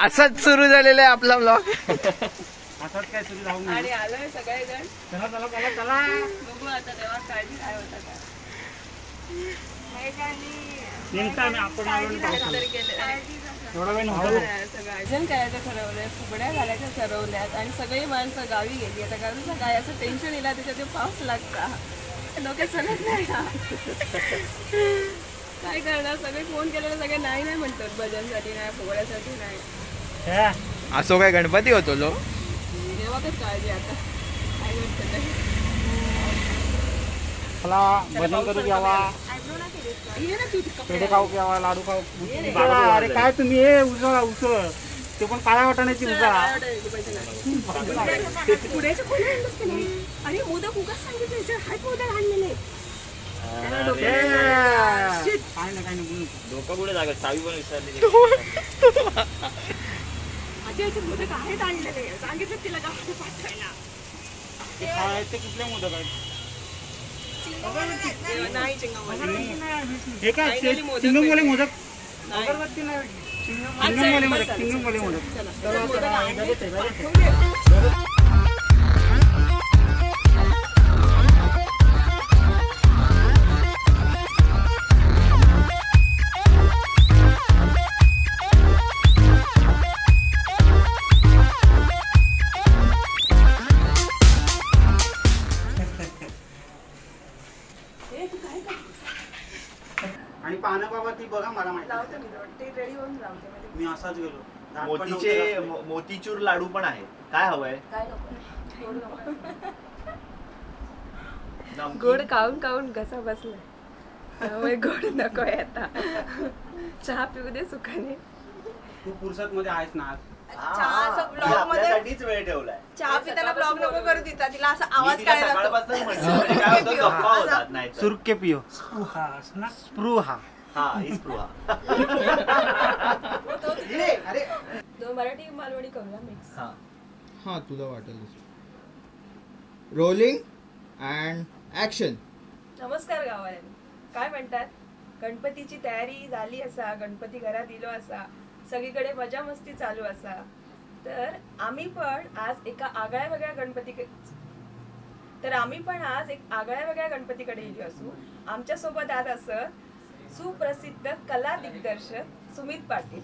असाच सुरू झालेला आहे आपला ब्लॉग. असाच काय सुरू झाला आणि आलोय सगळेजण. चला चला चला चला, बघू आता तेव्हा काळजी काय होता का. आपण सगळं आयोजन करायचं ठरवलंय, फुगड्या घालायच्या ठरवल्यात आणि सगळी माणसं गावी गेली. आता गावीचा काय असं टेन्शन येईल, त्याच्यात पाऊस लागता डोक्यात चलत नाही. काय करणार, सगळे फोन केलेले सगळे नाही नाही म्हणतात, भजनसाठी नाही, फुगड्यासाठी नाही. असो काय गणपती होतो लो, देवाकच काळजी आता काय म्हणतात. भजन करू घ्यावा, पेढे खाऊ घ्यावा, लाडू खाऊ. अरे काय तुम्ही हे उसळ उसळ, ते पण काळ्या वाटाण्याची उसळ. अरे मोदक उगाच सांगितलं, हात मोदक आणलेले. काय ना काय नाही, डोकं कुठे जागा चावी पण विसरली. अजयचे मोदक आहेत आणलेले, सांगितलं तिला गावात पाठवायला. ते कुठले मोदक आहेत? नाही हे काय चिंगमवाले मोदक? अगरबत्ती नाही, चिंगमवाले मोदक, चिंगमवाले मोदक. आणि पानं बाबा ती बघा, मला माहिती मी असाच गेलो. मोतीचे मोतीचूर लाडू पण आहे. काय हवंय? गोड खाऊन खाऊन घसा बसलाय, त्यामुळे गोड नकोय आता. चहा पिऊ दे सुखाने. तू फुरसत मध्ये आहेस ना? आपल्यासाठीच वेळ ठेवलाय. चहा पिताना ब्लॉग नको करू तिचा, तिला असा आवाज काढायला. सुरके पियो, स्पृहा ना, स्पृहा. हा स्पृहा. मराठी मालवणी करूया मिक्स. हा तुला वाटेल. Rolling and action. नमस्कार गावाल्यांनी, काय म्हणतात? गणपतीची तयारी झाली असा, गणपती घरात इलो असा, सगळीकडे मजा मस्ती चालू असा. तर आम्ही पण आज एका आगळ्या वेगळ्या गणपती तर आम्ही पण आज एक आगळ्या वेगळ्या गणपतीकडे इलो असू. आमच्यासोबत आज असं सुप्रसिद्ध कला दिग्दर्शक सुमित पाटील.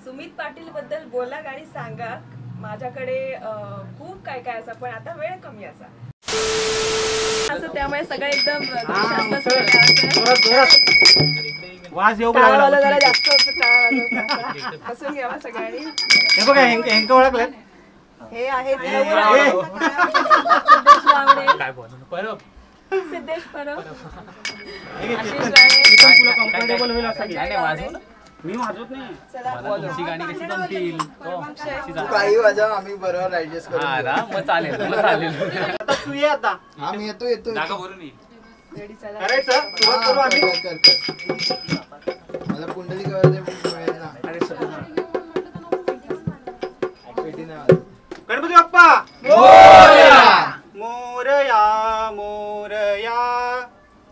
सुमित पाटील बद्दल बोला आणि सांगा. माझ्याकडे खूप काय काय असा, पण आता वेळ कमी असा असं, त्यामुळे सगळं एकदम वाज येऊ लागला जरा जास्त बसून घ्यावा सगळ्यांनी. हे बघा, हेंक ओळखलं. हे आहेत सिद्धेश रावणे, सिद्धेश परब, आशिष राणे. तुला कम्फर्टेबल होईल असं मी वाजवत नाही. तुमची गाणी कशी जमतील? तू काही वाजव, आम्ही बरोबर ऍडजस्ट करू. मग चालेल, मग चालेल. आता तू ये आता. हा मी येतो येतो. करायचं सुरुवात करू आम्ही. कर कर. मला कुंडली करायचं मिळेल ना. पेटी नाही वाजत. गणपती बाप्पा मोरया, मोरया मोरया,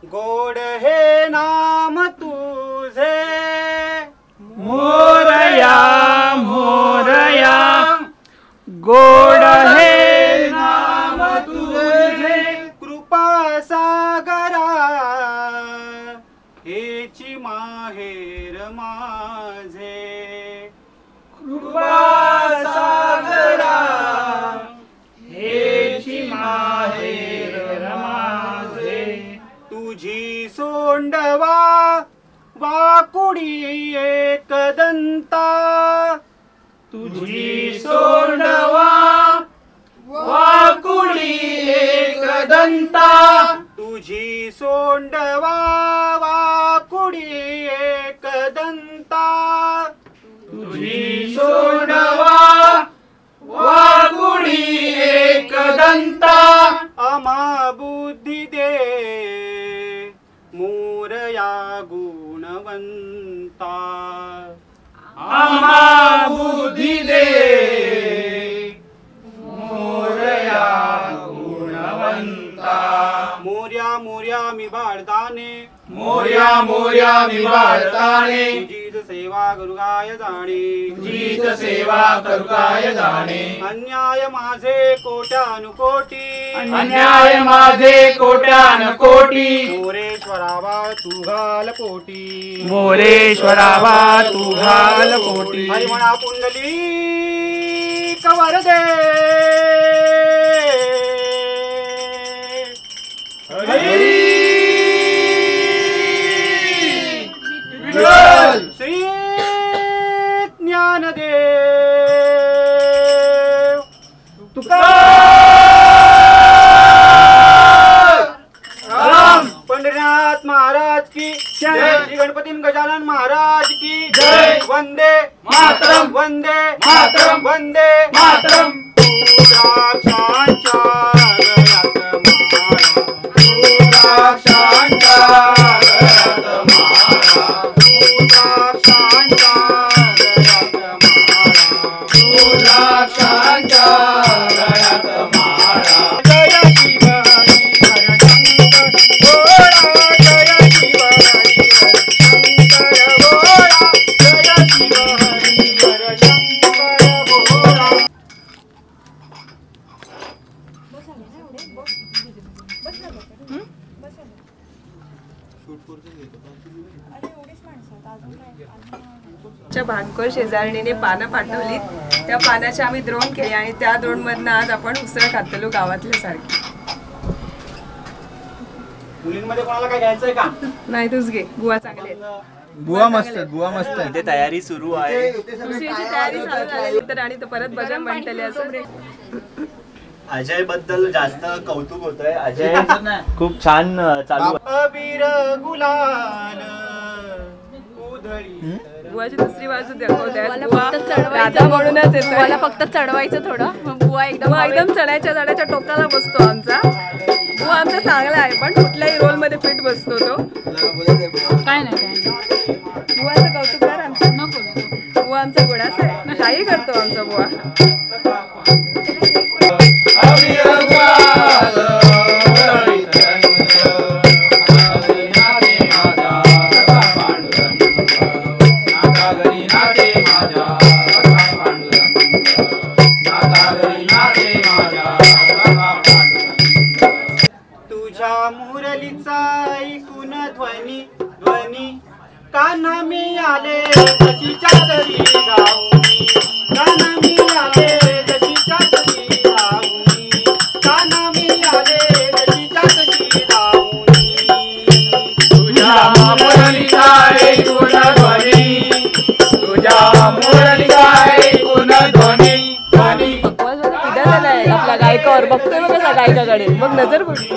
गोड हे नाम तुझे. मोरया मोरया, गोड हे नाम तुझे. कृपा सागरा हेची माहेर माझे. कृपा सागरा हेची माहेर माझे. तुझी सोंडवा वाकुडी एकदंता. तुझी सोंडवा वाकुडी एकदंता. तुझी सोंडवा वाकुडी एकदंता. तुझी सोंडवा वाकुडी एकदंता. अमा बुद्धी दे मोरया गुणवंता. आम्हा बुद्धी दे मोरया गुणवंता. मोर्या मोर्या मी बाळदाने, मोर्या मोर्या मी बाळदाने, तुझीच सेवा करुगाय जाणे, तुझीच सेवा करुगाय जाणे। अन्याय माझे कोट्यानुकोटी, अन्याय माझे कोट्यानुकोटी, मोरेश्वरावा तू घाल पोटी, मोरेश्वरावा तू घाल पोटी। हरी म्हणा पुंडलिक वरदे हरी श्री ज्ञानदेव तुकाराम। पंढरीनाथ महाराज की जय, श्री गणपती गजानन महाराज की जय। वंदे मातरम, वंदे मातरम, वंदे मातरम। द्राक्षांच्या गळ्यात माळा, द्राक्षांच्या गळ्यात माळा, द्राक्षांच्या गळ्यात माळा, द्राक्षांच्या गळ्यात माळा। जय शिव हरी हर शंकर भोळा, जय शिव हरी हर शंकर भोळा, जय शिव हरी हर शंकर भोळा। भानकोर शेजारणीने पानं पाठवली, त्या पानाची आम्ही द्रोण केली आणि त्या द्रोणमधनं आज आपण उसळ खातलो गावातल्या सारखी। मुलींमध्ये कोणाला काय घ्यायचंय का? नाही, तूच घे, बुवा चांगले आहेत। बुवा मस्त, बुवा मस्त आहे। इथे तयारी सुरू आहे, उसळीची तयारी चालू झाली तर आणि परत भजन म्हणतले असं। अजय बद्दल जास्त कौतुक होतंय, अजय खूप छान चालू। अबीर गुलाल उधळी। बुवाची दुसरी बाजू दाखवते, म्हणूनच येतो फक्त चढवायचं थोडं, मग बुवा एकदम एकदम चढायच्या झाडाच्या टोकाला बसतो आमचा बुवा। आमचा चांगला आहे पण कुठल्याही रोल मध्ये फिट बसतो तो। काय नाही, बुवाचं कौतुक कर आमचं नको, बुवा आमचा गुणाचा आहे, काही करतो आमचा बुवा। तुझ्या मुरलीचा ऐकून ध्वनी ध्वनी, कान्हा मी आले जशीच्या तरी धावूनी, कान्हा मी आले जशीच्या तशी धावूनी, कान्हा मी आले जशीच्या तशी धावूनी। तुझ्या मुरलीचा ऐकून ध्वनी, तुझ्या मुरलीचा ऐकून ध्वनी ध्वनी। फिदा झालाय आपला गायकावर, बघतोय बघ कसा गायकाकडे, मग नजर पडतो।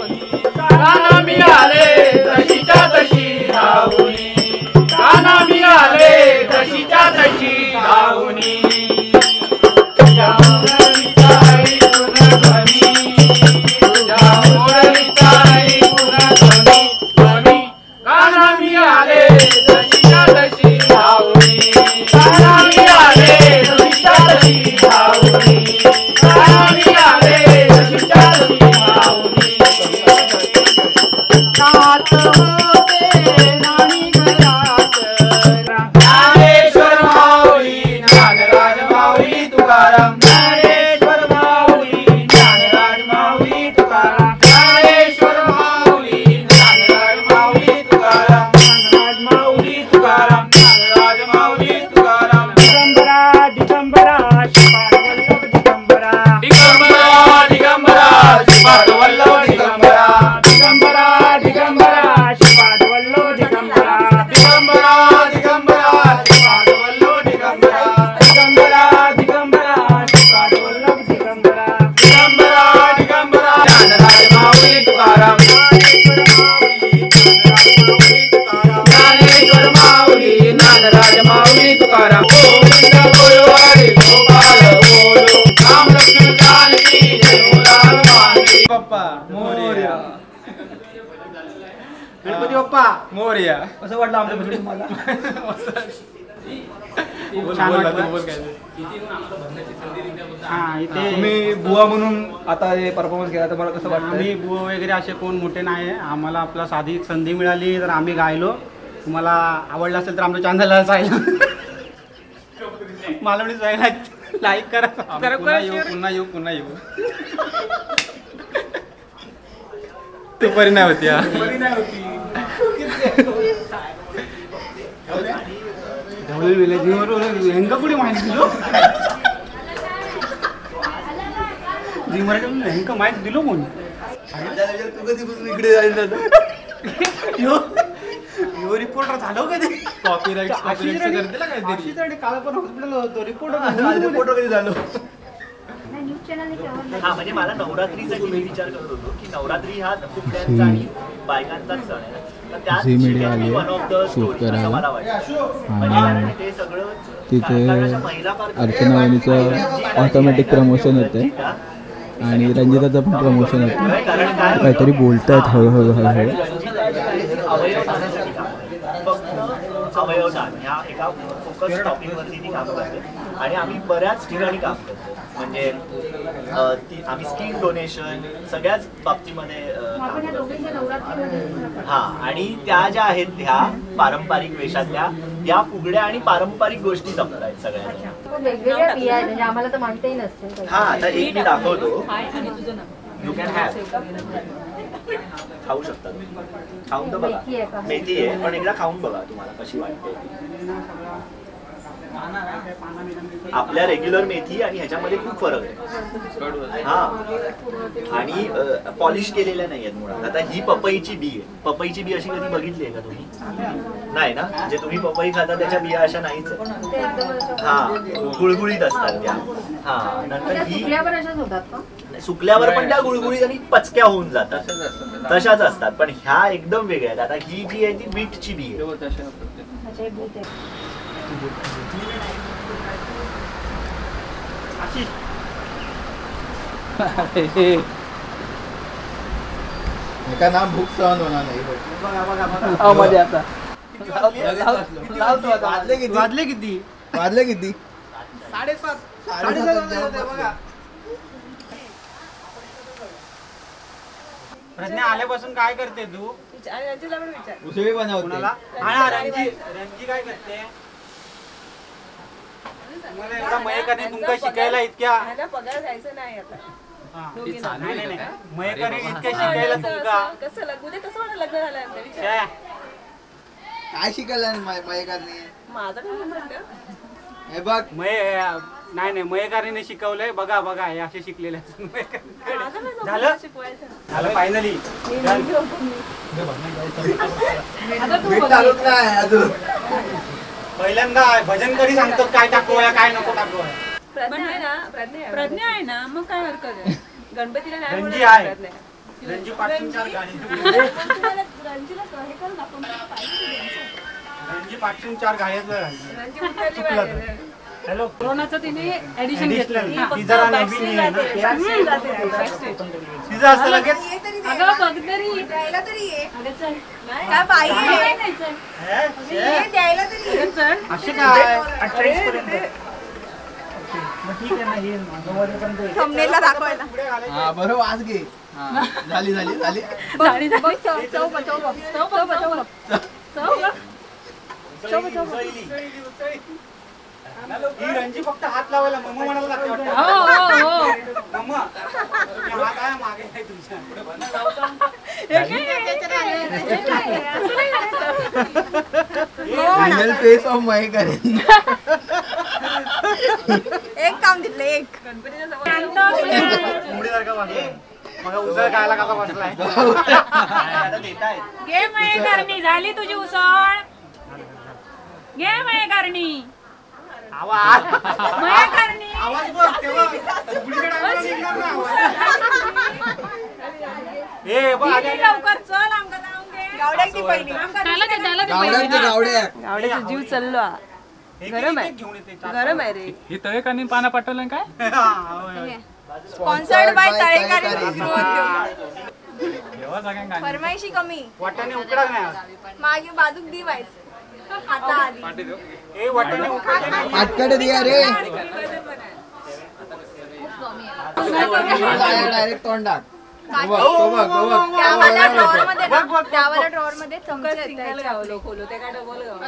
कान्हा मी आले तशीच्या तशी धावूनी, कान्हा मी आले तशीच्या तशी धावूनी। तुझ्या मुरलीचा ऐकून ध्वनी, तुझ्या मुरलीचा ऐकून ध्वनी ध्वनी, कान्हा मी आले तशीच्या तशी धावूनी, कान्हा मी आले तशीच्या तशी धावूनी, कान्हा मी आले तशीच्या तशी धावूनी। नाथ होते नाणी घरात, ज्ञानेश्वर माऊली ज्ञानराज माऊली तुकाराम, ज्ञानेश्वर माऊली ज्ञानराज माऊली तुकाराम, ज्ञानेश्वर माऊली ज्ञानराज माऊली तुकाराम, ज्ञानराज माऊली तुकाराम, ज्ञानराज माऊली तुकाराम। दिगंबरा दिगंबरा श्रीपादवल्लभ दिगंबरा, दिगंबरा दिगंबरा श्रीपादवल्लभ दिगंबरा, दिगंबरा दिगंबरा श्रीपादवल्लभ दिगंबरा, दिगंबरा दिगंबरा श्रीपादवल्लभ दिगंबरा, दिगंबरा दिगंबरा श्रीपादवल्लभ दिगंबरा, दिगंबरा दिगंबरा ज्ञानराज माऊली तुकाराम, ज्ञानेश्वर माऊली ज्ञानराज माऊली तुकाराम, ज्ञानेश्वर माऊली ज्ञानराज माऊली तुकाराम। गोविंद बोलो हरी गोपाल बोलो, राम लक्ष्मण जानकी जय हो राम। बाप्पा मोरया, गणपती बाप्पा मोरया। कसं वाटलं आमचं भजन तुम्हाला? खूप छान वाटलं। हा, इथे तुम्ही बुवा म्हणून आता हे परफॉर्मन्स केला तर मला कसं वाटतं? आम्ही बुवा वगैरे असे कोण मोठे नाही, आम्हाला आपला साधी संधी मिळाली तर आम्ही गायलो। तुम्हाला आवडलं असेल तर आमच्या चॅनलला जायला मालवणी जायला लाईक करा, सबस्क्राईब करा, पुन्हा येऊ पुन्हा येऊ. ते बरी नाही होती, बरी नाही होती. हेंका कुठे माहिती दिलो झी मराठी, हेंका माहिती दिलो कोण? तू कधीपासून इकडे जाईल? यो रिपोर्टर झालो कधी? कॉपीराइट कॉपीराइट काल पण हॉस्पिटल होतो रिपोर्टर. रिपोर्टर कधी झालो? हा म्हणजे मला नवरात्रीसाठी मी विचार करत होतो की नवरात्री हा फुगड्यांचा आणि बायकांचाच सण आहे, तर त्यात झी मीडिया आली वन ऑफ the आहे शूट स्टोरी असं करायला मला वाटतं. म्हणजे कारण ते सगळं तिथे कारण महिला फार अर्चना वहिनीचं ऑटोमॅटिक प्रमोशन होतं आणि रंजिताचं पण प्रमोशन होतं. काहीतरी बोलतायत हळूहळू हळूहळू. अवयव दानासाठी काम करते, फक्त अवयव दान ह्या एका फोकस टॉपिकवरती ती काम करते आणि आम्ही बऱ्याच ठिकाणी काम करतो. म्हणजे ती आम्ही स्किन डोनेशन सगळ्याच बाबतीमध्ये काम करतो. हा, आणि त्या ज्या आहेत ह्या पारंपरिक वेशातल्या या फुगड्या आणि पारंपरिक गोष्टी जमतात आहेत सगळ्या. वेगवेगळ्या बिया आहेत, म्हणजे आम्हाला तर माहितीही नसते. हा आता एक मी दाखवतो, you can have, खाऊ शकता तुम्ही, खाऊन तर बघा. मेथी आहे पण एकदा खाऊन बघा तुम्हाला कशी वाटते. आपल्या रेग्युलर मेथी आणि ह्याच्यामध्ये खूप फरक आहे. हा, आणि पॉलिश केलेल्या नाही आहेत मुळात. आता ही पपईची बी आहे. पपईची बी अशी कधी बघितली आहे का तुम्ही? नाही ना? जे तुम्ही पपई खाता त्याच्या बिया अशा नाहीच आहेत. हा, गुळगुळीत असतात त्या. हा, नंतर ही सुकल्यावर पण त्या गुळगुळीत आणि पचक्या होऊन जातात, तशाच असतात. पण ह्या एकदम वेगळ्या आहेत. आता ही जी आहे ती बीटची बी आहे. एका नाम भूक सहन होणार नाही. मध्ये आता वाजले किती? वाजले किती? 7:30. 7:30 बघा. प्रज्ञा आल्यापासून काय करते तू? रंजीला पण विचार. उसळी बनवते. हा, रंजी रंजी काय करते? तुम्हाला एवढा मयेकरने तुमका शिकायला इतक्या पगार द्यायचा नाही आता. नाही नाही, मयेकरने इतक्या शिकायला तुमका कसं उद्या कसं होणार लग्न झाल्यानंतर? विचार काय शिकायला मयेकरने? माझं काय म्हणणं हे बघ, मये नाही नाही, मयेकरने शिकवलंय. बघा बघा, हे असे शिकलेले झालं झालं फायनली. पहिल्यांदा भजन करी सांगतो काय टाकूया काय नको टाकूया. प्रज्ञा आहे ना, प्रज्ञा आहे ना, मग काय हरकत आहे? गणपतीला नाही रंजी आहे, रंजी पाटून चार गाणी, रंजी पाटून चार गायतलं. हॅलो, कोरोनाचं तिने ऍडिशन घेतलं. ती जरा नवीन आहे ना, तिचं असं लगेच अगं बघ तरी द्यायला तरी ये काय बाई द्यायला तरी असे काय 28 पर्यंत ठीक आहे ना? हे थंबनेलला दाखवायला. हा बरोबर, आज घे. झाली झाली झाली झाली. चव चव चव चव चव चव. ही रंजी फक्त हात लावायला मम्मा म्हणायला लागते वाटतं. हो हो हो, मम्मा हात आहे मागे आहे तुमच्या. Real face of Mayekar. एक काम दिलं एक कोंबडीसारखा वागला. मग उसळ खायला कसा बसलाय? घे मयेकरणी, झाली तुझी उसळ. घे मयेकरणी, आवाज मयेकरणी आवाज बघ तेव्हा उघडीच्या टायमाला निघणार ना आवाज. ए बघ दे लवकर, चल आमका जाऊन दे. गावड्याक ती पहिली. झालं ते, झालं ते गावड्याक ते पहिली. गावड्याक. गावड्याचा जीव चाललो. गरम आहे, गरम आहे रे. ही तळेकानी पाना पाठवलं काय? Sponsored by तळेकरी. फरमाईशी कमी. वाटाणे उकडा नाही मागे बाजूक दी व्हायचं आता आधी. ए वाटाणे उकडले नाही. पाटकडे दिया रे, डायरेक्ट तोंडात. त्यावाला ड्रॉवर मध्ये चमचे सिंगल गावलो खोलो ते का डबल गावलो.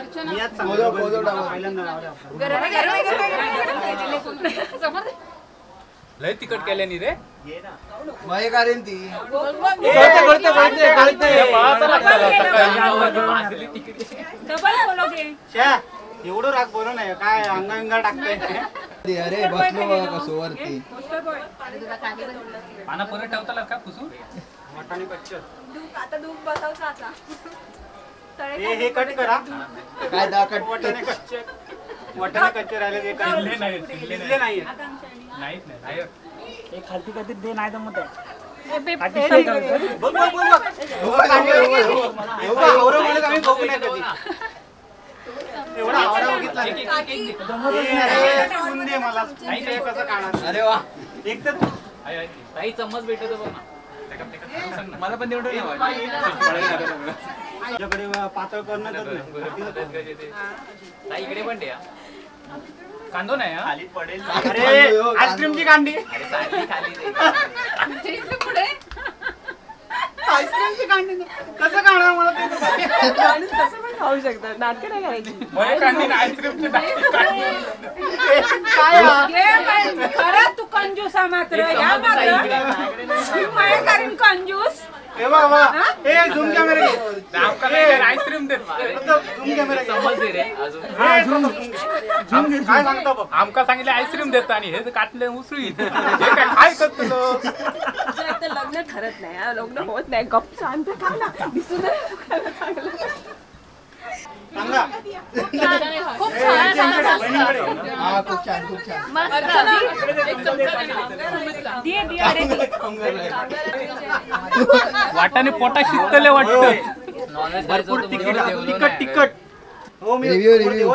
लय तिखट केल्यानी रे. मय कारेन ती डबल बोलो घे. एवढं राग बोलू नाही काय अंगा अंगा टाकतोय. अरे बसलो बघा कसं वरती. पाना परत ठेवताला का पुसून? वाटाणे कच्चे. आता दूध बसवचा आता. हे कट करा. काय दा कट. वाटाणे कच्चे, वाटाणे कच्चे राहिले ते शिजले नाही, शिजले नाही. नाहीत नाही. एक खालती कधी दे नाही तर मग बघ बघ बघ एवढा आवरा म्हणत आम्ही बघू नाही कधी. एवढा आवरा बघितला नाही. दे मला कसं खाणार. अरे वा एक तर ताई चम्मच भेटत बघ ना. मला पण तेवढं माझ्याकडे पातळ करणं. ताई इकडे पण द्या. कांदो नाही खाली पडेल. अरे आईस्क्रीमची कांडी. आईस्क्रीमची कांडी कसं खाणार मला ते? कसं पण खाऊ शकतात, नाटकं नाही करायची. काय खरं तू कंजूस हा मात्र. या मात्र मायाकारीन कंजूस. ए बाबा ए झूम कॅमेरा घे. आईस्क्रीम दे. झूम कॅमेरा समज दे रे अजून. काय सांगता बघ. आमका सांगितलं आईस्क्रीम देत आणि हे काटले उसळी. हे काय काय करतलो? तर लग्न ठरत नाही, लग्न होत नाही. गप शांत खा ना, दिसून चांगलं. खूप छान. खूप छान, खूप छान. वाटाणे पोटा शिजतले वाटतं. भरपूर तिखट तिखट तिखट. हो मी रिव्ह्यू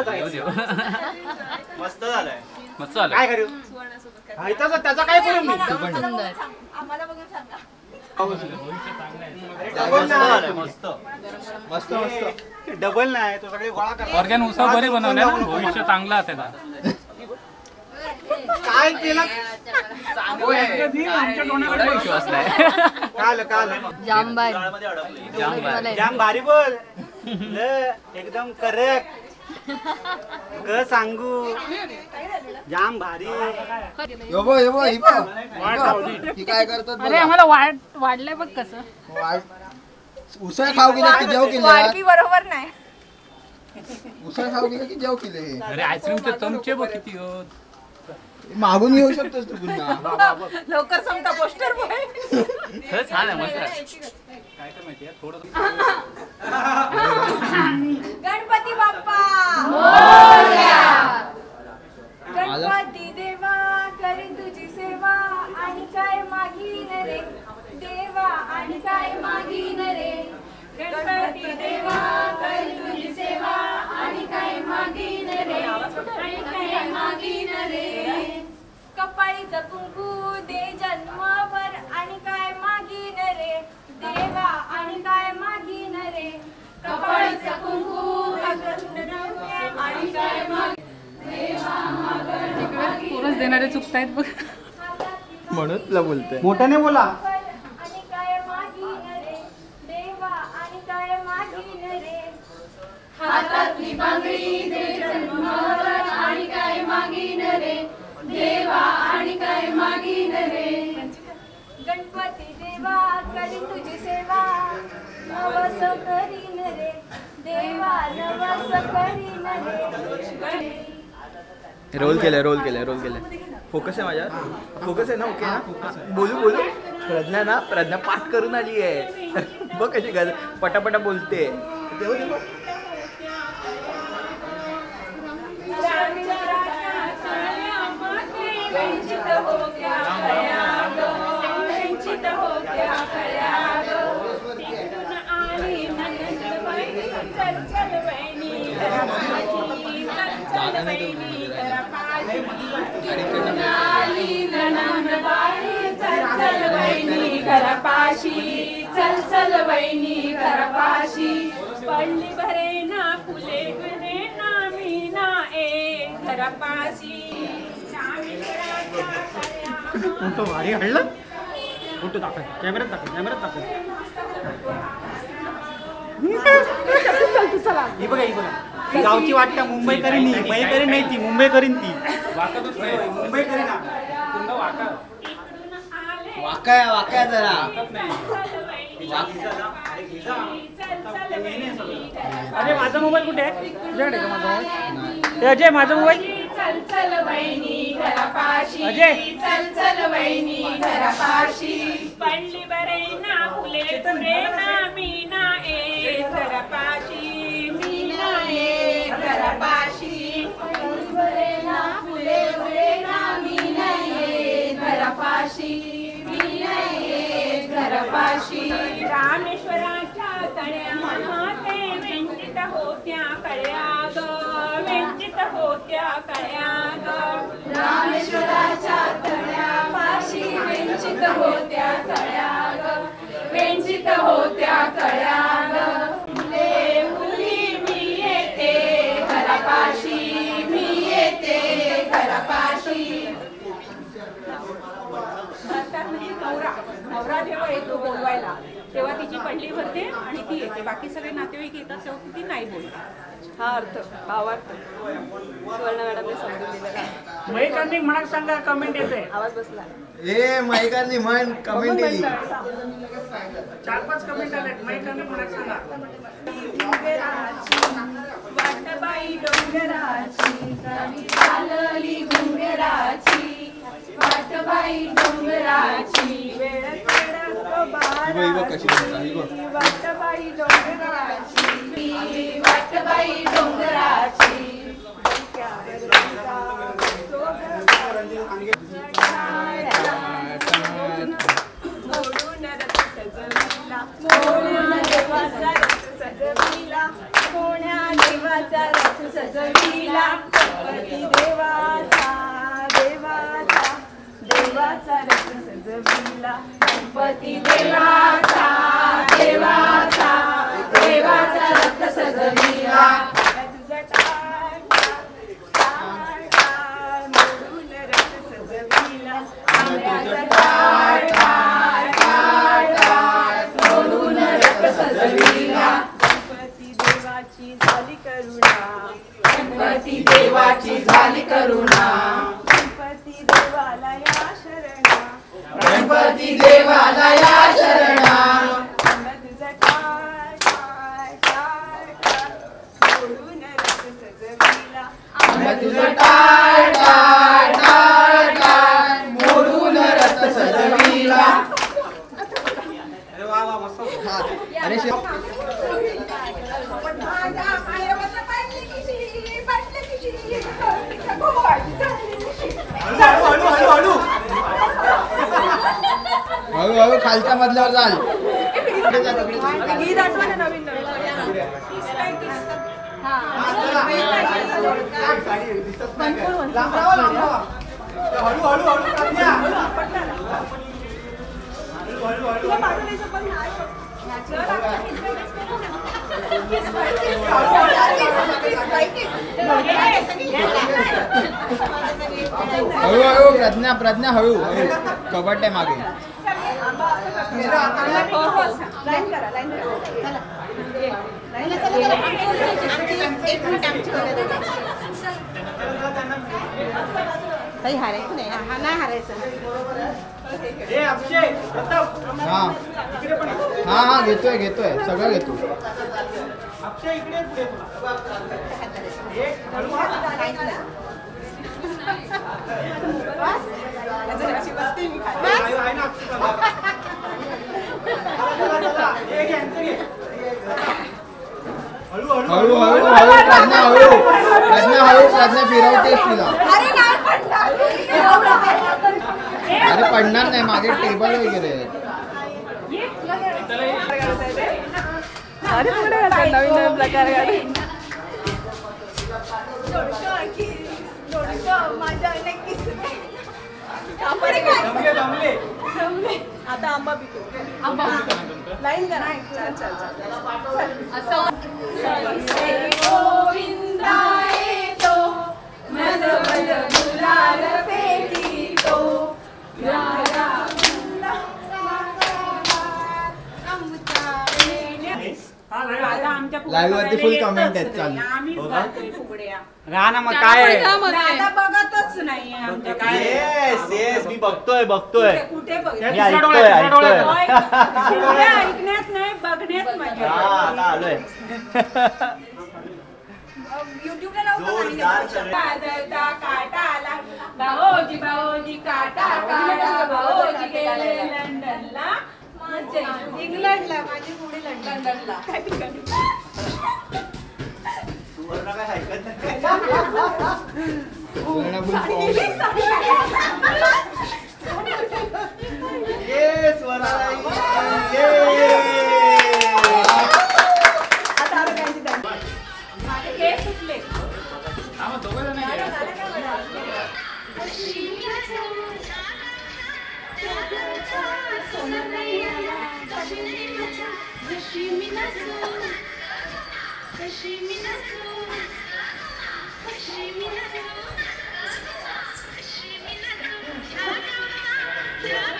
मस्त झालाय, मस्त झालं. काय करू त्याचा काय करू मी? आम्हाला बघून सांगा. मस्त मस्त मस्त. डबल नाही तो सगळे गोळा कर. ऑर्गॅन उसळ बरी बनवल्या ना, भविष्य चांगला त्याचा. काय केलं विश्वास नाही. काल काल जाम भारी, जाम भारी बोल एकदम करेक्ट. ग सांगू जाम भारी. यो यो ही काय करतात? अरे आम्हाला वाढ वाढलंय बघ कसं. उसळ खाऊ गेले की जेव केले? वाढकी बरोबर नाही. उसळ खाऊ गेले की जेव केले? अरे आईस्क्रीमचे चमचे बघ किती होत. मागून घेऊ शकतोस तू पुन्हा. लवकर संपता पोस्टर बॉय. छान आहे, मस्त आहे. काय काय माहिती आहे थोडं. गणपती बाप्पा मोरया. गणपती देवा करीन तुझी सेवा आणि काय मागीन रे देवा, आणि काय मागीन रे. गणपती देवा करीन तुझी सेवा आणि काय मागीन रे, आणि काय मागीन रे. कपाळीचा कुंकू दे जन्मभर आणि काय मागीन रे देवा, आणि काय मागीन रे. कपाळीचा कुंकू आणि काय मागीन देवा. कोरस देणारे चुकतायत बघ म्हणून तुला बोलतोय. मोठ्याने बोला. आणि काय मागीन रे देवा, आणि काय मागीन रे. हातातली बांगडी दे जन्मभर आणि काय मागीन रे देवा, आणि काय मागीन रे. गणपती देवा करीन तुझी सेवा नवस करीन रे देवा, नवस करीन रे. रोल केलाय, रोल केलाय, रोल केलाय. फोकस आहे माझ्या, फोकस आहे ना? ओके ना, बोलू बोलू. प्रज्ञा ना, प्रज्ञा पाठ करून आली आहे बघ कशी गज पटापटा बोलते. चल चल वैनी घरापाशी, पडली भरे ना फुले भरे ना मीना ए घरापाशी. भारी हळलं. फोटो दाखव, कॅमेऱ्यात दाखव, कॅमेऱ्यात दाखव. ही बघा, ही बघा, गावची वाटतं मुंबईकरीन, मुंबईकरीन नाही ती, मुंबईकरीन ती. मुंबईकरीन ना वाकाय वाकाय जरा. अरे माझा मोबाईल कुठे आहे? तुझ्याकडे का माझा मोबाईल? अजय माझा मोबाईल. अजय पडली बरे ना फुले तुरे ना मी ना ए घरापाशी, मी ना ए घरापाशी. पडली बरे ना फुले उरे ना मी ना ए घरापाशी, मी ना ए घरापाशी. रामेश्वराच्या तळ्या ते वेंचित होत्या कळ्या ग, वेंचित होत्या कळ्या ग. रामेश्वराच्या तळ्यापाशी वेंचित होत्या कळ्या ग, वेंचित होत्या कळ्या ग. मुले मुली मी येते घरापाशी, मी येते घरापाशी. म्हणजे नवरा नवरा जेव्हा येतो बोलवायला तेव्हा तिची पडली भरते आणि ती येते. बाकी सगळे नातेवाईक येतात तेव्हा ती नाही बोलते. हा अर्थ, भावार्थ सुवर्णा मॅडमने समजून दिलेला. मयकरनी म्हणा सांगा, कमेंट येते. आवाज बसला. ए मयकरनी म्हण, कमेंट येईल. 4-5 कमेंट आले. मयकरनी म्हणा सांगा. वाटबाई डोंगराची चालली घुंगराची, वाटबाई डोंगराची. वेळ वाटबाई डोंगराची, वाटबाई डोंगराची. मोडून रथ सजविला, मोडून देवाचा रथ सजविला, कोण्या देवाचा रथ सजविला. गणपती देवाचा देवाचा देवाचा रथ सजविला, गणपती देवाचा देवाचा देवाचा रथ सजविला. तुझा टाळ टाळ टाळ मोडून रथ सजविला, आंब्याचा टाळ टाळ टाळ टाळ मोडून रथ सजविला. गणपती देवाची झाली करुणा, गणपती देवाची झाली करुणा. गणपती देवाला या शरणा, गणपती देवाला या शरणा. तुझा टाळ टाळ टाळ टाळ मोडून रथ सजविला, तुझा टाळ टाळ टाळ टाळ मोडून रथ सजविला. अरे वा वा मस्त. अरे हळू हळू खालच्या मधल्यावर चाल. गीत आठवण आहे नवीन नवीन. हळू हळू प्रज्ञा, प्रज्ञा हळू हळू, कबट आहे मागे. लाईन करा, लाईन करा. काही हारायचं नाही, हा नाही हारायचं. हा हा हा घेतोय घेतोय सगळं घेतो. हळू हळू हळू प्रज्ञा, हळू प्रज्ञा, हळू प्रज्ञा, फिरवतेस तिला. अरे पडणार नाही, मागे टेबल वगैरे. अरे पुढे नवीन नवीन प्रकार. आता आंबा पितो, आंबा लाईन करा. चाल चाल चाल. गोविंदा येतो मन मन गुलाल पेटितो. राधा लाईव्ह वरती फुल कमेंट आहेत चालू. आम्हीच घालतोय फुगड्या. राहा मग काय दादा बघतच नाही आमच्याकडे. येस येस मी बघतोय बघतोय. कुठे बघतोय? मी ऐकतोय ऐकतोय. फुगड्या ऐकण्यात नाही बघण्यात मजा. हा आता आलोय. युट्यूबला लावतो. काटा आला भाऊजी भाऊजी काटा काटा भाऊजी गेले लंडनला इंग्लंडला माझी पुढे लंडनला. सुवर्णा काय ऐकत नाही. ये सुवर्णा ये.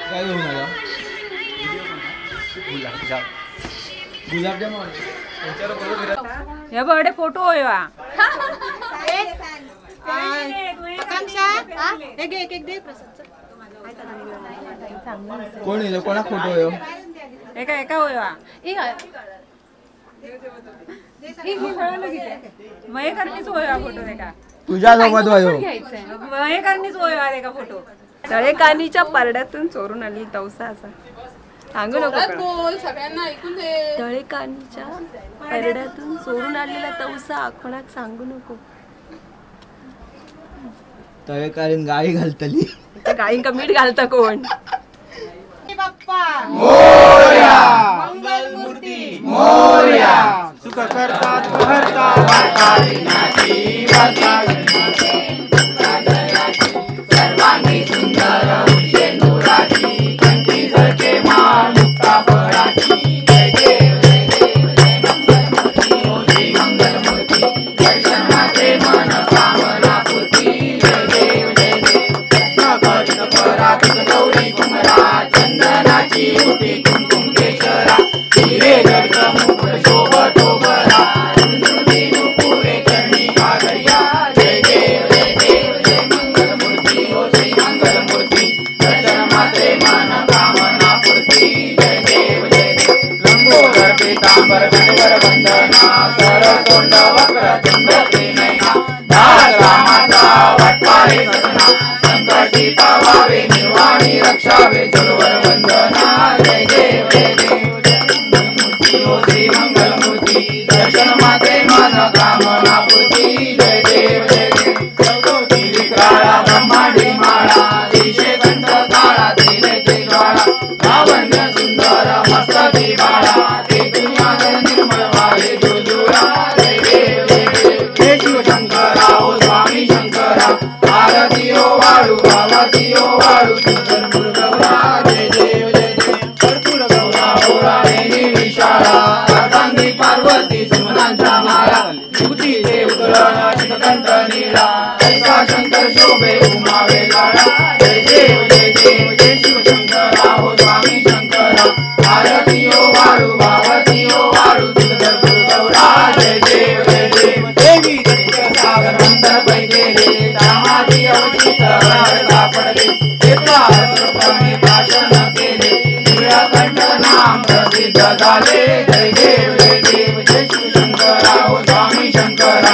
काय घेऊन आला? गुलाबजाम. गुलाबजाम हे बडे फोटो होय वा. कोण येलो? कोणा फोटो होयो? एका एका होय वा. मयेकरणीच होय फोटो एका. तुझ्या सोबत होयो. मयेकरणीच होय एका फोटो. तळेकानीच्या परड्यातून चोरून आणली तवसा असा सांगू नको बोल सगळ्यांना ऐकून दे. तळेकानीच्या परड्यातून चोरून आणलेला तवसा कोणाक सांगू नको. तळेकारीन गाळी घालतली. त्या गाळींका मीठ घालता कोण? बाप्पा मोरया मंगलमूर्ती मोरया सुख करता हरता वार्ता विनाशी वार्ता विनाशी सर्वांगी सुंदर उषे नुराची कंठी झळके माळ मुक्ता फळाची. जय देव जय देव जय मंगलमूर्ती ओ श्री मंगलमूर्ती दर्शन मात्रे मन कामना पूर्ती. जय देव जय देव रत्न परात गौरी कुमरा चंदनाची उटी कुमकुम केशरा हिरे जडत मुकुट शोभतो बरा नुपुरे चरणी घागरिया. जय देव जय देव जय मंगलमूर्ती ओ श्री मंगलमूर्ती दर्शन मात्रे मन कामना पूर्ती. जय देव जय देव लंबोदर पीतांबर गणवर वंदना सरसोंड वक्र तुंड त्रिनयना दास रामाचा वाटपारे सदना संकटी पावावे निर्वाणी रक्षावे गुरुवर वंदना. जय देव जय देव जय मंगलमूर्ती ओ श्री मंगलमूर्ती दर्शन मात्रे मन कामना पूर्ती. जय देव जय देव चौकोटी विक्राळा ब्रह्मांडी माळा दिशे कंठ काळा त्रिनेत्री ज्वाळा लावण्य सुंदर मस्तकी बाळा ते दुनिया निर्मळ वाहे दुर्दुरा. जय देव जय देव जय शिव शंकरा ओ स्वामी शंकरा आरती ओ वाळू आरती ओ वाळू गौरा. जय देव जय देव कर्पूर गौरा गौरा नेनी विशाळा अर्धांगी पार्वती सुमनांच्या माळा युवतीचे उतरण शिवकंठ निळा ऐसा शंकर शोभे उमावे लाडा. जय देव जय देव जय शिव शंकरा ओ स्वामी शंकरा आरती ओ वाळू आरती ओ वाळू कर्पूर गौरा. जय देव जय देव देवी सागर मंथन पै केले रामाजी अवचित सापडले सर्पाने भाषण केले निळकंठ नाम प्रसिद्ध झाले. जय देव जय देव जय शिव शंकरा ओ स्वामी शंकरा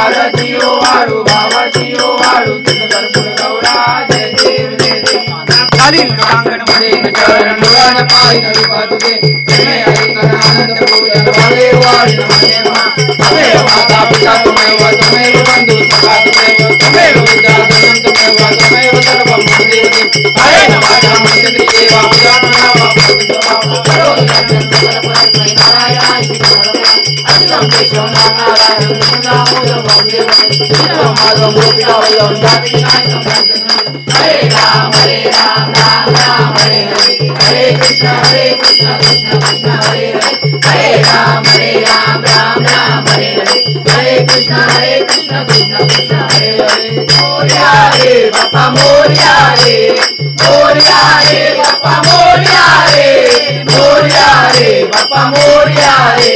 आरती ओ वाळू भावती ओ वाळू कर्पूर गौरा. जय देव जय देव खालील अंगणमध्ये चरण मुळान पाय रूपा तुझे आनंद पूजन वाळे वाळी तमेव माता पिता त्वमेव त्वमेव बंधु सखा त्वमेव त्वमेव विद्या धनं त्वमेव त्वमेव सर्वं मम देव देव. हरे नमः नमः देवा हरे राम राम राम हरे हरे हरे कृष्ण कृष्ण कृष्ण हरे हरे हरे राम राम राम हरे हरे हरे कृष्ण हरे हरे कृष्ण कृष्ण कृष्ण हरे हरे. मोरया रे बाप्पा मोरया रे, मोरया रे बाप्पा मोरया रे, मोरया रे बाप्पा मोरया रे,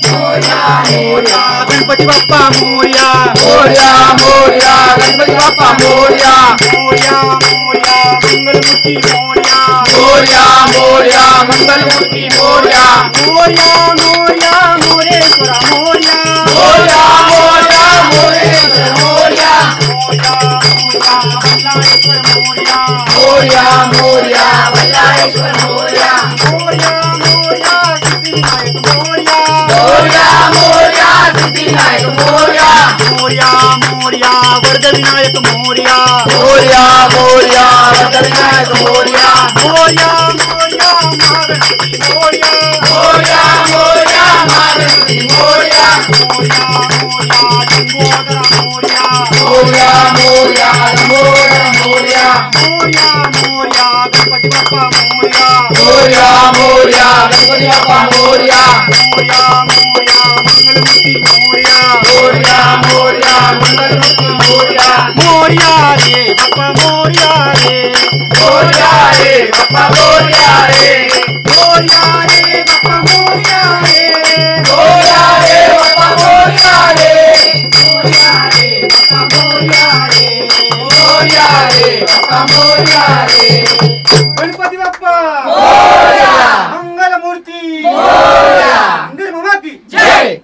मोरया मोरया गणपती बाप्पा मोरया, मोरया मोरया गणपती बाप्पा मोरया, मोरया मोरया मंगलमूर्ती मोरया, मोरया मोरया मंगलमूर्ती मोरया, मोरया मोरया मोरेश्वरा मोरया, मोरया मोरया मोरेश्वर मोरया, मोरया मोरया बल्लाळेश्वर मोरया, मोरया मोरया बल्लाळेश्वर मोरया, मोरया मोरया सिद्धिविनायक मोरया, मोरया मोरया सिद्धिविनायक मोरया, मोरया मोरया वरदविनायक मोरया, मोरया मोरया वरदविनायक मोरया, मोरया मोरया महागणपती मोरया, मोरया मोरया महागणपती मोरया, मोरया मोरया लंबोदरा मोरया, मोरया मोरया लंबोदरा मोरया, मोरया मोरया गणपती बाप्पा मोरया, मोरया मोरया गणपती बाप्पा मोरया, मोरया मोरया मंगलमूर्ती मोरया, मोरया मोरया मंगलमूर्ती मोरया, मोरया रे बाप्पा मोरया रे, मोरया रे बाप्पा मोरया रे, मोरया रे बाप्पा मोरया रे, मोरया रे बाप्पा मोरया रे, मोरया रे बाप्पा मोरया रे, मोरया रे बाप्पा मोरया रे. गणपती बाप्पा.